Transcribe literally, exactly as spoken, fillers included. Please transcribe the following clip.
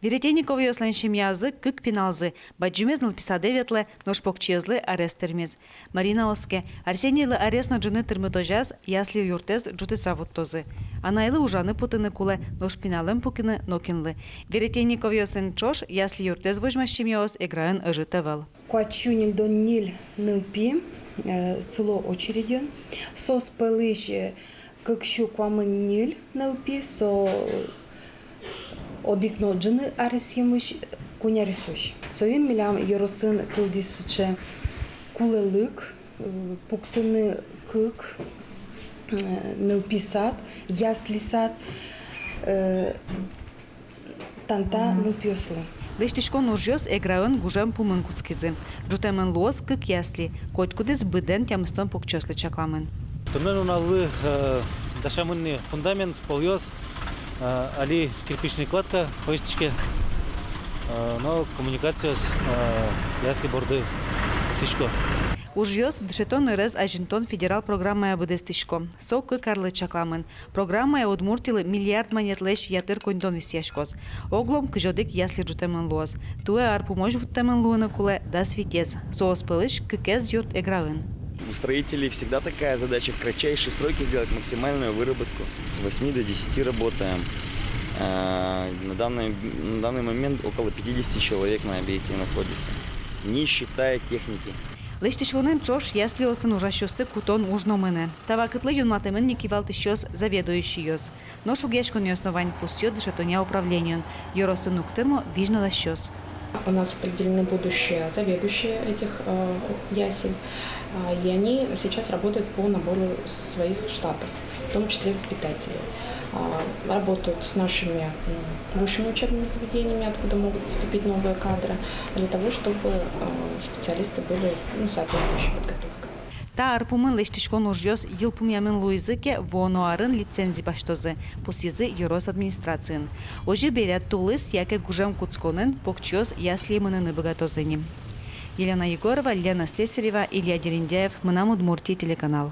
Веретенниковъёслэн семьязы кык пиналзы. Бадӟымез нылпи садэ ветлэ, нош покчиезлы арес тырмиз. Марина оске, Арсенийлы арес но ӝыны тырмытозяз ясли юртэз ӝутыса вуттозы. Анайлы ужаны потыны кулэ, нош пиналэм пукыны нокинлы. Веретенниковъёсын ӵош ясли юртэз возьмась семьяос Эграын ӧжыт ӧвӧл. Куать сю ньыльдон ньыль нылпи, э, сыло очередьын. Соос пӧлысь, э, кык сю куамын ньыль нылпи, со одӥг но ӝыны аресъемысь, куинь аресозь. Соин милям ёросын кылдӥз сыӵе кулэлык, э, пуктыны кык, э, нылпи сад, ясли сад, э, тани та нылпиослы. Лэсьтӥськон ужъёс Эграын гужем пумын кутскизы. Ӝутэмын луоз кык ясли, котькудӥз быдэн тямыстон покчиослы чакламын. Туннэ нуналлы, э, дасямын ни фундамент, полъёс, э, али кирпичный кладка пӧзьтӥське, э, но коммуникациос, э, ясли борды пуктӥсько. Ужъёс дышетон ӧрез азинтон федерал программая быдэстӥсько. Со кык арлы чакламын. Программая Удмуртилы миллиард манетлэсь ятыр коньдон висъяськоз. Оглом кызь одӥг ясли ӝутэмын луоз. Туэ ар пумозь вуттэмын луыны кулэ дас витез. Соос пӧлысь кыкез юрт Эграын. У строителей всегда такая задача — в кратчайшие сроки сделать максимальную выработку. С восьми до десяти работаем. А, на данный, на данный момент около пятидесяти человек на объекте находится, не считая техники. Лэсьтӥськонэн ӵош яслиосын ужасьёсты кутон уж но мынэ. Та вакытлы юнматэмын ни кивалтӥсьёс, заведующийёс. Нош шугъяськонъёс но вань, пусъё дышетонъя управлениын. Ёросын уг тырмо визь но дасьёс. У нас определены будущие заведующие этих, э, ясель. А, и они сейчас работают по набору своих штатов, в том числе воспитателей. А, работают с нашими, м, высшими учебными заведениями, откуда могут поступить новые кадры, для того, чтобы, э, специалисты были, ну, соответствующей подготовкой. Та ар пумын лэсьтӥськон ужъёс йылпумъямын луизы ке, вуоно арын лицензи басьтозы, пусйизы ёрос администрациын. Озьы бере, тулыс яке гужем кутсконын покчиос яслие мыныны быгатозы ни. Елена Егорова, Лена Слесарева, Илья Дерендяев, «Мынам Удмуртие» телеканал.